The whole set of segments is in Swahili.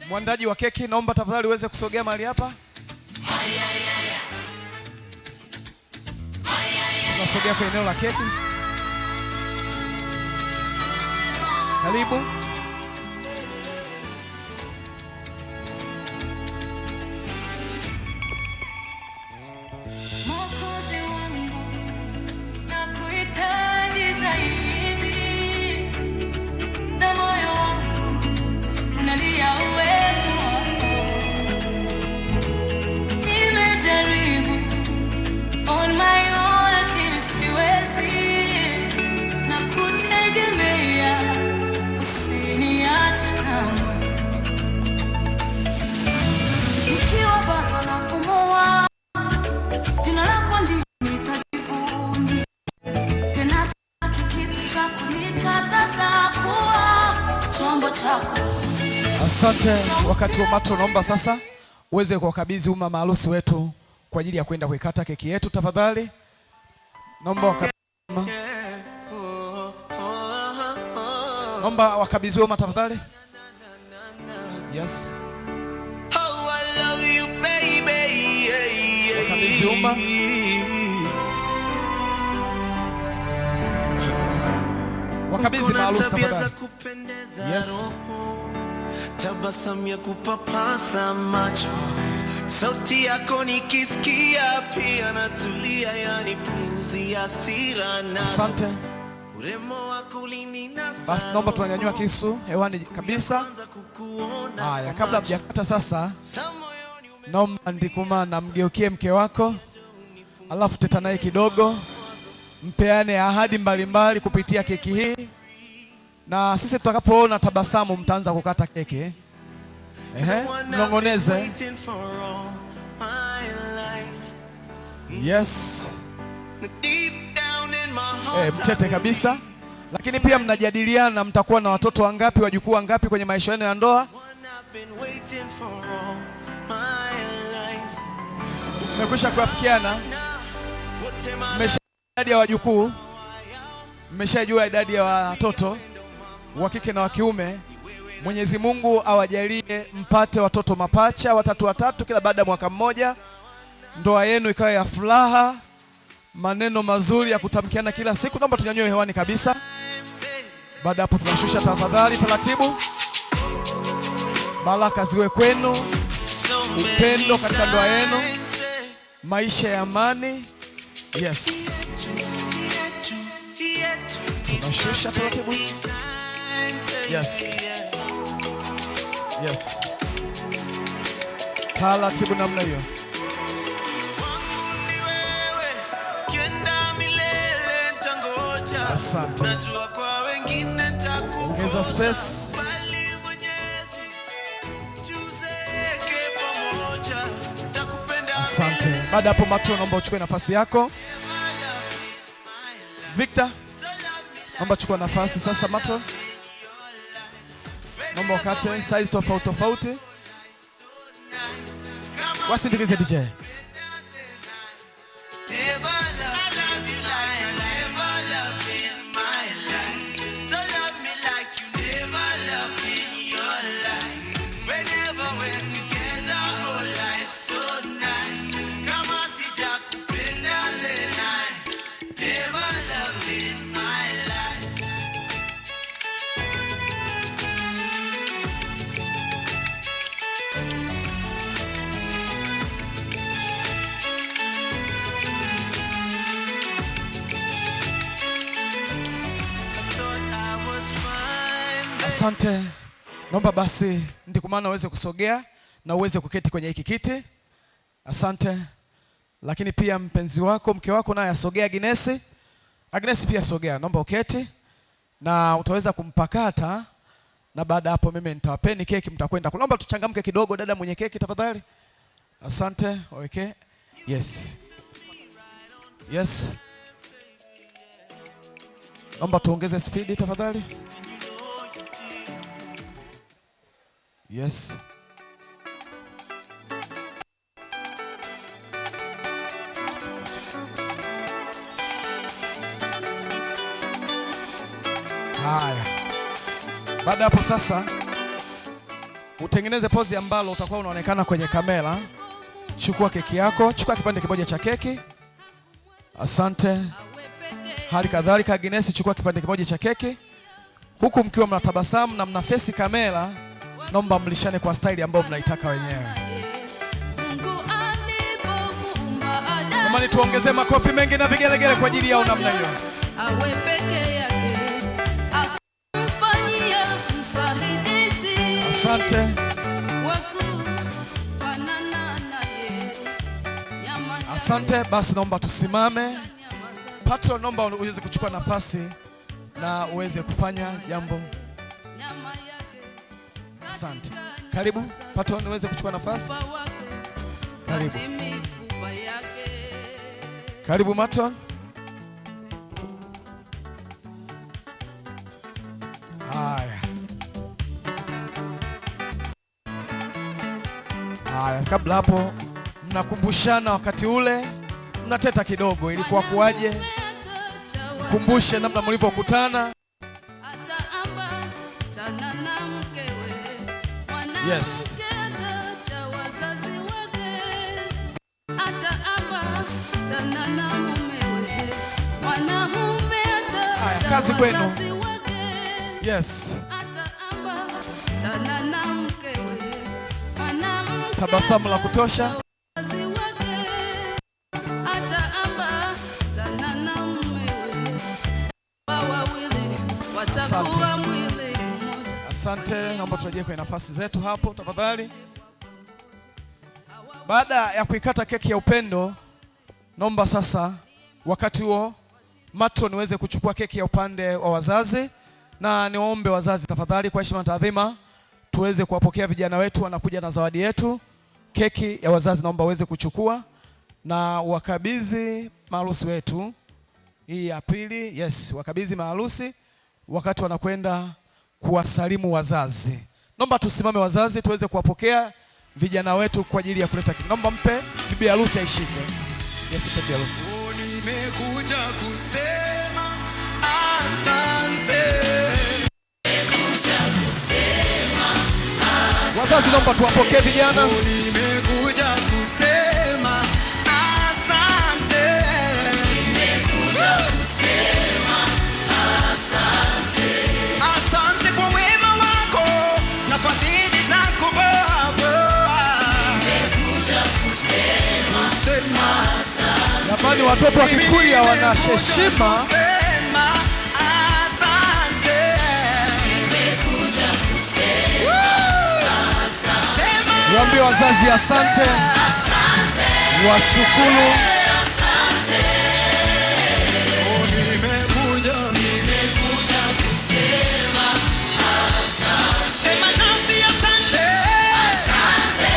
Mwandaji wa keki, naomba tafadhali uweze kusogea mahali hapa. Tunasogea kwenye eneo la keki. Karibu. Mwokozi wangu, nakuhitaji zaidi, na moyo wangu unalia uwepo wako. Nimejaribu on my own, lakini siwezi, nakutegemea, usiniache kamwe. Nikiwa bado napumua, jina lako ndilo nitajivunia. Tena sitaki kitu cha kunikataza kuwa chombo chako. Asante. Wakati wa mato, naomba sasa uweze kuwakabidhi umma maharusi wetu kwa ajili ya kwenda kuikata keki yetu tafadhali. Naomba wakabidhi, naomba wakabidhiwe umma tafadhali. Yes. Oh, I love you, baby. Yeah. Wakabidhi umma. Wakabidhi Uko na maharusi tabia za tafadhali. Kupendeza Yes. roho, tabasamu ya kupapasa macho, sauti yako nikisikia pia natulia, yani punguzia hasira nazo. Asante. Urembo wako ulininasa Basi naomba tunanyanyua roho. kisu hewani Siku ya kabisa. kwanza kukuona Haya, kwa kabla macho. mjakata sasa, Sa moyoni naomba Ndikumana mgeukie mke wako, alafu teta naye kidogo, mpeane ahadi mbalimbali kupitia keki hii, na sisi tutakapoona tabasamu mtaanza kukata keki. Ehe, mnong'oneze. Waiting for all my life. Yes. Deep down in my heart, Mtete kabisa. Lakini pia mnajadiliana mtakuwa na watoto wangapi, wajukuu wangapi kwenye maisha yenu ya ndoa. One I've been waiting for all my life. Mmekwisha kuafikiana, Wote mara mmesha idadi ya wajukuu, mmeshajua idadi ya watoto wa kike na wa kiume. Mwenyezi Mungu awajalie mpate watoto mapacha watatu watatu kila baada ya mwaka mmoja, ndoa yenu ikawa ya furaha, maneno mazuri ya kutamkiana kila siku. Naomba tunyanyue hewani kabisa. Baada hapo tunashusha tafadhali, taratibu. Baraka ziwe kwenu, upendo katika ndoa yenu, maisha ya amani. Yes, tunashusha taratibu. Yes, taratibu namna hiyo. Wangu ni wewe, kienda milele ntangoja. Asante. Najua kwa wengine nitakukosa. Ongeza space. Bali Mwenyezi, tuzeeke pamoja. Nitakupenda Asante. milele. Baada hapo, Mato, naomba uchukue nafasi yako. Victor, naomba chukua nafasi sasa. Mato, naomba ukate size tofauti tofauti. Wasindikize DJ. Never love, I love you like I never loved in my life. So love me like you never loved in your life. Whenever we're together, oh, life's so nice. Kama sijakupenda, then I never loved in my life. I thought I was fine, babe. Asante. Naomba basi Ndikumana uweze kusogea na uweze kuketi kwenye hiki kiti. Asante. Lakini pia mpenzi wako, mke wako naye asogea. Agnesi. Agnesi pia sogea. Naomba uketi na utaweza kumpakata, na baada hapo mimi nitawapeni keki, mtakwenda. Naomba tuchangamke kidogo, dada mwenye keki tafadhali. Asante. Okay. Yes. Yes. Naomba tuongeze spidi tafadhali. Yes. Haya. Baada hapo sasa Utengeneze pozi ambalo utakuwa unaonekana kwenye kamera. Chukua keki yako, chukua kipande kimoja cha keki. Asante. Hali kadhalika Agnes, chukua kipande kimoja cha keki, huku mkiwa mnatabasamu na mna face kamera. Naomba mlishane kwa staili ambayo mnaitaka wenyewe. Mungu alipomuumba Adamu, Jamani, tuongezee makofi mengi na vigelegele kwa ajili yao namna hiyo. Awe peke yake, akamfanyia msaidizi Asante. Wa kufanana naye. Nyama yake, Asante. Basi naomba tusimame. nyama za Patron, naomba uweze kuchukua nafasi na uweze kufanya jambo. Nyama yake Asante. katika Karibu nyama za Patron, uweze kuchukua nafasi. mifupa wake, Karibu. kati mifupa yake. Karibu Matron. Haya. Haya, kabla hapo mnakumbushana wakati ule mnateta kidogo, ilikuwa kuwaje? Kumbushe namna mlivyokutana. Ataambatana na mkewe. Yes. Mwanamke ataacha wazazi wake, ataambatana na mumewe. Mwanamume Haya, ataacha kazi kwenu. wazazi wake, ataambatana na mkewe. Mwanamke Tabasamu la kutosha. Wazazi wake, ataambatana na mumewe. Hawa wawili watakuwa mwili mmoja. Asante, naomba turejee kwenye nafasi zetu hapo tafadhali. Baada ya kuikata keki ya upendo, naomba sasa wakati huo matron niweze kuchukua keki ya upande wa wazazi, na niwaombe wazazi tafadhali, kwa heshima na taadhima, tuweze kuwapokea vijana wetu wanakuja na zawadi yetu. Keki ya wazazi naomba waweze kuchukua na wakabidhi maharusi wetu. Hii ya pili, yes, wakabidhi maharusi wakati wanakwenda kuwasalimu wazazi. Naomba tusimame wazazi, tuweze kuwapokea vijana wetu kwa ajili ya kuleta keki. Naomba mpe bibi harusi aishike. Yes, mpe bibi harusi. Nimekuja kusema asante. Wazazi, naomba tuwapokee vijana. Nimekuja kusema asante. Nimekuja kusema asante. Asante kwa wema wako na fadhili zako Baba. Nimekuja kusema Jamani, watoto wa Kikuria wana heshima. Kusema asante. Sema Waambie wazazi asante, washukuru. Nimekuja, nimekuja kusema asante. Sema nasi asante. Asante.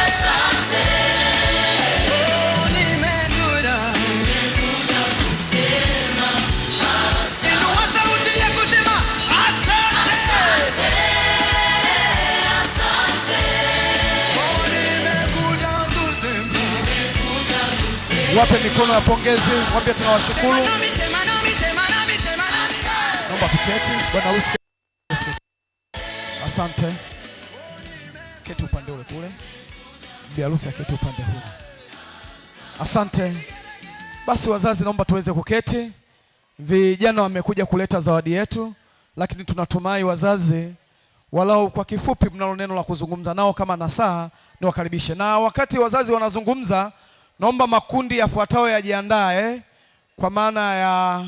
Asante. Oh, nimekuja. Nimekuja kusema asante. Inua sauti ya kusema asante. Asante. Asante. Oh, nimekuja kusema. Nimekuja kusema. Wape mikono ya pongezi, waambie tunawashukuru. Sema nami, sema nami, sema nami, sema nami. Naomba tuketi. Bwana harusi. Asante. Keti upande ule kule. Bibi harusi aketi upande huu. Asante. Basi wazazi, naomba tuweze kuketi. Vijana wamekuja kuleta zawadi yetu, lakini tunatumai wazazi walau kwa kifupi mnalo neno la kuzungumza nao kama nasaha, niwakaribishe. Na wakati wazazi wanazungumza, naomba makundi yafuatayo yajiandae kwa maana ya